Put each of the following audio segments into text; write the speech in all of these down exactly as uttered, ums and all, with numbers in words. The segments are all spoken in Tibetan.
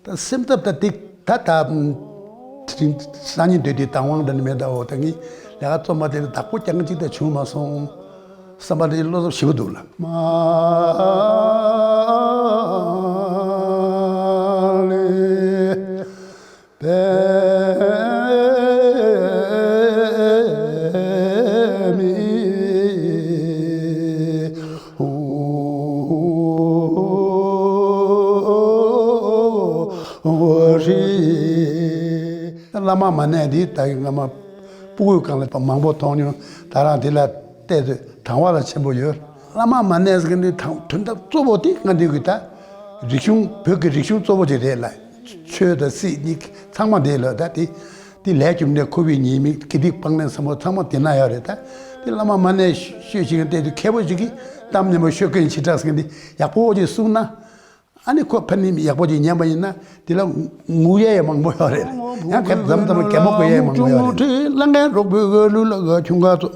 ད་སེམས་འཚབ་ད་ཏིག་ད་ད། སང་ཉིན་སྡོད་དུས་བདག་དབང་འདྲ་ནི་མེད་ད། འོ་ད་ངས་ལས་ཀ་རྩོམ་པ་དེ་ལ་བདག་པོ་རྒྱག་མཁན་ཅིག་ད་བྱུང་མ་སོང་བསམ་པ་དེ་བློ་འཚབ་ཞེ་པོ་འདུག་ལ། མ་ལེ། པདྨེ་ཧཱུྃ། བླ་མ་མ་ཎི་འདི་ད་སྔ་མ་སྤུ་གུའི་སྒང་ལ་མང་པོ་མཐོང་མྱོང་། ད་རང་དེ་ལ་བལྟས་ཚེ་དང་བ་ལ་ཆེན་པོ་ཡོད། བླ་མ་མ་ཎི་ཟེར་མཁན་འདི་དང་དོན་དག་གཙོ་བོ་དེ་སྔ་འདི་གི་ད་རིག་གཞུང་བོད་ཀྱི་རིག་གཞུང་གཙོ་བོ་དེ་རེད་ལ། ཆོས་དང་སྲིད་གཉིས་ཚང་མ་དེ་ལ་ད་དེ་དེ་ལས་རྒྱུ་འབྲས་ཁོ་བོས་ཉེས་དམིགས་དགེ་སྡིག་སྤང་བླང་ཚང་མ་ཚང་མ་དེ་ན་ཡོད་རེད། ད་དེ་བླ་མ་མ་ཎི་ཤོད་ཅིག་བལྟས་དུས་མཁས་པོ་ཅིག་གིས་གཏམ་སྙན་པོ་ཤོད་མཁན་ཞེ་དྲག་ཟེར་མཁན་འདི་ཡག་པོ་ཅིག་གསུངས་ན། ཨ་ནི་ཁོ་ཕ་ནི་ཡག་པོ་ཅིག་ཉན་པ་ཡིན་ན་དེ་ལ་ངུ་ཡས་ཡང་མང་པོ་ཡོད་རེད། ཡང་ག་ཙམ་ཙམ་གད་མོ་དགོད་ཡས་ཡང་མང་པོ་ཡོད་རེད། ལ་ངན་རོགས་པོའི་ག་ལུས་ལ་ག་ཁྱུང་ག་ཚོ།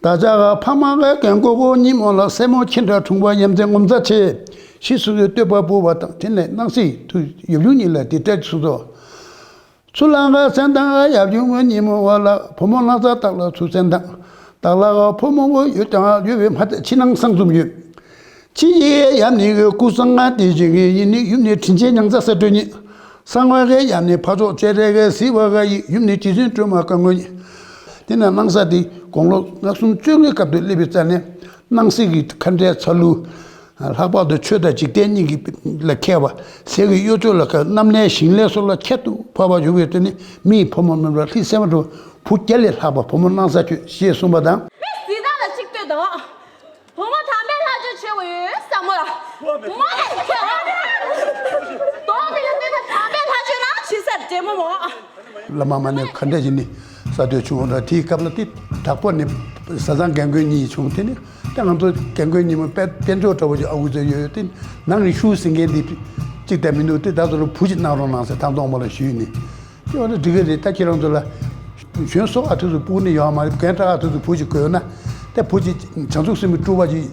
ད་ཅག་ག་ཕ་མ་ག་གན་ཀོ་ཀོ་ཉི་མོ་ལ་སེ་མོ་ཁྱི་འདྲ་འཁྲུངས་པ་ཡ་མཚན་ངོ་མཚར་ཆེ། ཤི་སུ་སུའི་བསྟོད་པ་ཕུལ་བ་དང་དེ་ནས་སྣང་སྲིད་དུ་ཡབ་ཡུམ་གཉིས་ལ་དེ་སྤྲད་སུ་ཚོ། ཚུར་ལ་ག་སེམས་དང་ཡབ་ཡུམ་གཉིས་མོ་བ་ལ་བུ་མོ་སྣང་ས་སྟག་ལ་ཚུར་སེམས་དང་། སྟག་ལ་ག་ཕོ་མོ་བོ་ཡོད་ཀྱང་ཡོད་པའི་མ་ཐད་ཕྱི་ནང་གསང་འཛོམས་ཡོད། ཕྱི་ཡི་ཡབ་ནི་གི་སྐུ་གསང་སྔགས་དེ་བཞིན་གྱི་ཡིན་ནི་ཡུམ་ནི་དྲིན་ཆེན་མྱང་ཚ་ས་སྤྲོས་ཉིད། གསང་བ་གི་ཡབ་ནི་ཕ་ཚོགས་བཅས་རེ་གི་སྲིད་པ་ག་ཡི་ཡུམ་ནི་རྗེ་བཙུན་སྒྲོལ་མ་སྐུ་དངོས་ཉིད། དེ་ནས་སྣང་ས་དེ་དགུང་ལོ་ལྔ་གསུམ་བཅོ་ལྔའི་སྐབས་སུ་སླེབས་པའི་རྩ་ནས་སྣང་སྲིད་ཀྱི་མཁའ་འགྲོའི་ཚ་ལུ། ལྷག་པར་དུ་ཆོས་དང་འཇིག་རྟེན་གཉིས་ཀྱི་ལ་མཁས་པ། ཟས་ཀྱི་གཡོ་ཅོག་ལ་མཁས། གནམ་ལས་ཞིང་ལས་སོགས་ལ་ཁྱད་དུ་འཕགས་པ་བྱུང་བའི་དོན་ནི་མིའི་ཕོ་མོ་མིན་པར་ལྷའི་སྲས་མོ་འགྲོ་བུ་བརྒྱ་ལས་ལྷག་པ་བུ་མོ་སྣང་ས་ཁྱོད་ཞེས་གསུངས་པ་དང་། མི་སྲིད་ད་ལ་གཅིག་ལྟོས་དང་། བུ་མོ་དམ་པའི་ལྷ་ཆོས་བྱེད་འོས་བསམ་མོ་ལ། མོ་ནས་ཁྱོད་ལ། དོགས་པའི་ལ་ལྟོས་དང་དམ་པའི་ལྷ་ཆོས་ན་ཇི་སར་འདྲེ་མོ་མོ། བླ་མ་མ་ཎི་ག་འདྲ་ཞིག་ནི་ས་དོད་བྱུང་བ་དང་དེའི་སྐབས་ལ་དེ་དྲག་པོ་ནི་བཟའ་ཚང་རྒན་རྒོན་གཉིས་བྱུང་། དེ་ནི་ད་ང་ཚོ་རྒན་རྒོན་གཉིས་མོ་དཔལ་དཔལ་འབྱོར་འདྲ་བོ་ཞིག་ཨ་ཁུ་ཚོ་ཡོད་ཡོད་དེ་ནང་གི་ཤུགས་ཟིན་མཁན་འདི་གཅིག་ལྟ་མི་འདུག་དེ་ད་ཚོ་ལ་བུ་ཅིག་གནང་རོགས་གནང་ཟེར་ཐང་སྟོང་མ་ལ་ཞུས་ནི། དེ་བ་ད་འགྲིག་གི་རེད། ད་ཁྱེད་རང་ཚོ་ལ་གཞོན་སོགས་ཨ་ཐུ་ཚོ་སྤུ་ནི་ཡོད་མ་རེད། རྒན་བཀྲ་ཨ་ཐུ་ཚོ་བུ་ཅིག་དགོས་ན་དེ་བུ་ཅིག་བྱང་ཆུབ་སེམས་དཔའི་སྤྲུལ་པ་ཅིག་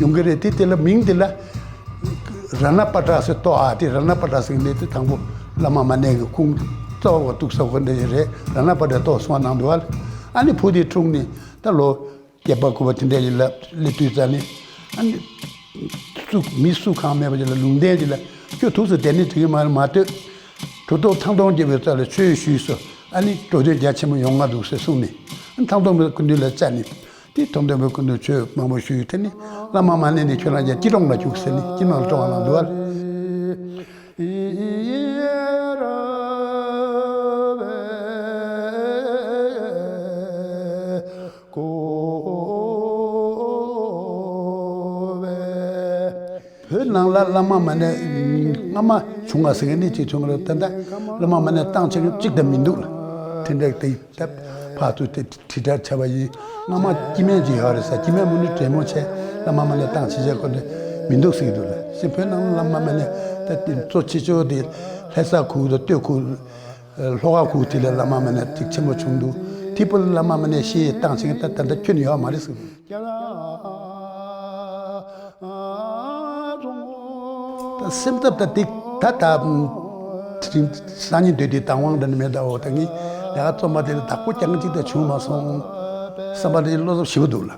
ཡོང་གི་རེད། དེ་དེ་ལ་མིང་དེ་ལ། ར་ན་པ་ཏྲ་ཟེར་ཏོ། ཨ་དེ་ར་ན་པ་ཏྲ་ཟེར་ནས་དེ་དང་པོ་བླ་མ་མ་ཎི་གི་ཁུངས་རྩ་བ་གཏུགས་ས་གོ་འདྲ་ཞིག་རེད། ར་ན་པ་ཏྲ་ཏོ་གསུངས་གནང་འདུག་ཨ་ནི་བུ་དེ་འཁྲུངས་ནས་ད་ལོ་བརྒྱད་པ་དགུ་པ་དེ་འདྲ་ཡིན་ལབ་སླེབས་དུས་ཙ་ནས་ཨ་ནི་སུ་མི་སུ་གང་མེད་པ་ཅིག་ལ་ལུང་བསྟན་ཅིག་ལ་ཁྱོད་ཐུགས་སུ་བསྡད་ནས་འགྲིག་གི་མ་རེད། མ་ལྟོས། གྲུབ་ཐོབ་ཐང་སྟོང་རྒྱལ་བའི་རྩ་ལ་ཆོས་ཞུས་སོ། ཨ་ནི་འགྲོ་དོན་རྒྱ་ཆེན་པོ་ཡོང་ང་འདུག་ཟེར་གསུངས་ནས་ཨ་ནི་ཐང་སྟོང་པའི་སྐུ་མདུན་ལ་བཅར་ནས། དེ་ཐོག་མཐོན་པོའི་སྐུ་མདུན་ཆོས་མང་པོ་ཞུས་ཡོད། དེ་ནི་བླ་མ་མ་ཎི་ནི་ཁྱོད་རང་ཅག་སྐྱིད་གྲོང་ལ་བཅུག་ཟེར་ནས་སྐྱིད་གྲོང་ལ་སྤྲོ་བ་གནང་འདུག་ཨ། བོད་ནང་ལ་བླ་མ་མ་ཎི་སྔ་མ་བྱུང་བ་ཟེར་མཁན་ནི་ཅིག་བྱུང་རེད། ད་ལྟ་བླ་མ་མ་ཎི་བཏང་བྱེད་མཁན་གཅིག་ཀྱང་མི་འདུག་ལ། དེ་འདྲ་དེ། ད་ཕར་ཚུར་དེ་དྲིལ་བསྒྲགས་བྱས་པ་ཡིན། སྔ་མ་སྐྱེ་དམན་ཅིག་ཡོད་རེད་ས། སྐྱེ་དམན་མོ་ནི་དྲེད་མོ་བྱས་བླ་མ་མ་ཎི་བཏང་བྱེད་ཅེས་ཁོ་ནི་མི་འདུག་ཟེར་གྱི་འདུག་ལ། ཞེས་བོད་ནང་བླ་མ་མ་ཎི་ད་དེ་གཙོ་ཆེ་ཤོས་དེ་ལྷ་ས་ཁུལ་དང་སྟོད་ཁུལ། ལྷོ་ཁ་ཁུལ་དེ་ལ་བླ་མ་མ་ཎི་ཅིག་ཆེན་པོ་བྱུང་འདུག་དེ་བོད་བླ་མ་མ་ཎི་ཞེས་བཏང་བྱེད་མཁན་ད་ད་ལྟ་ཁྱོན་ནས་ཡོད་མ་རེད་ཟེར་གྱི་འདུག་ད་སེམས་འཚབ་ད་ཏིག་ད་ད། སང་ཉིན་སྡོད་དུས་བདག་དབང་འདྲ་ནི་མེད་ད། འོ་ད་ངས་ལས་ཀ་རྩོམ་པ་དེ་ལ་བདག་པོ་རྒྱག་མཁན་ཅིག་ད་བྱུང་མ་སོང་བསམ་པ་དེ་བློ་འཚབ་ཞེ་པོ་འདུག་ལ།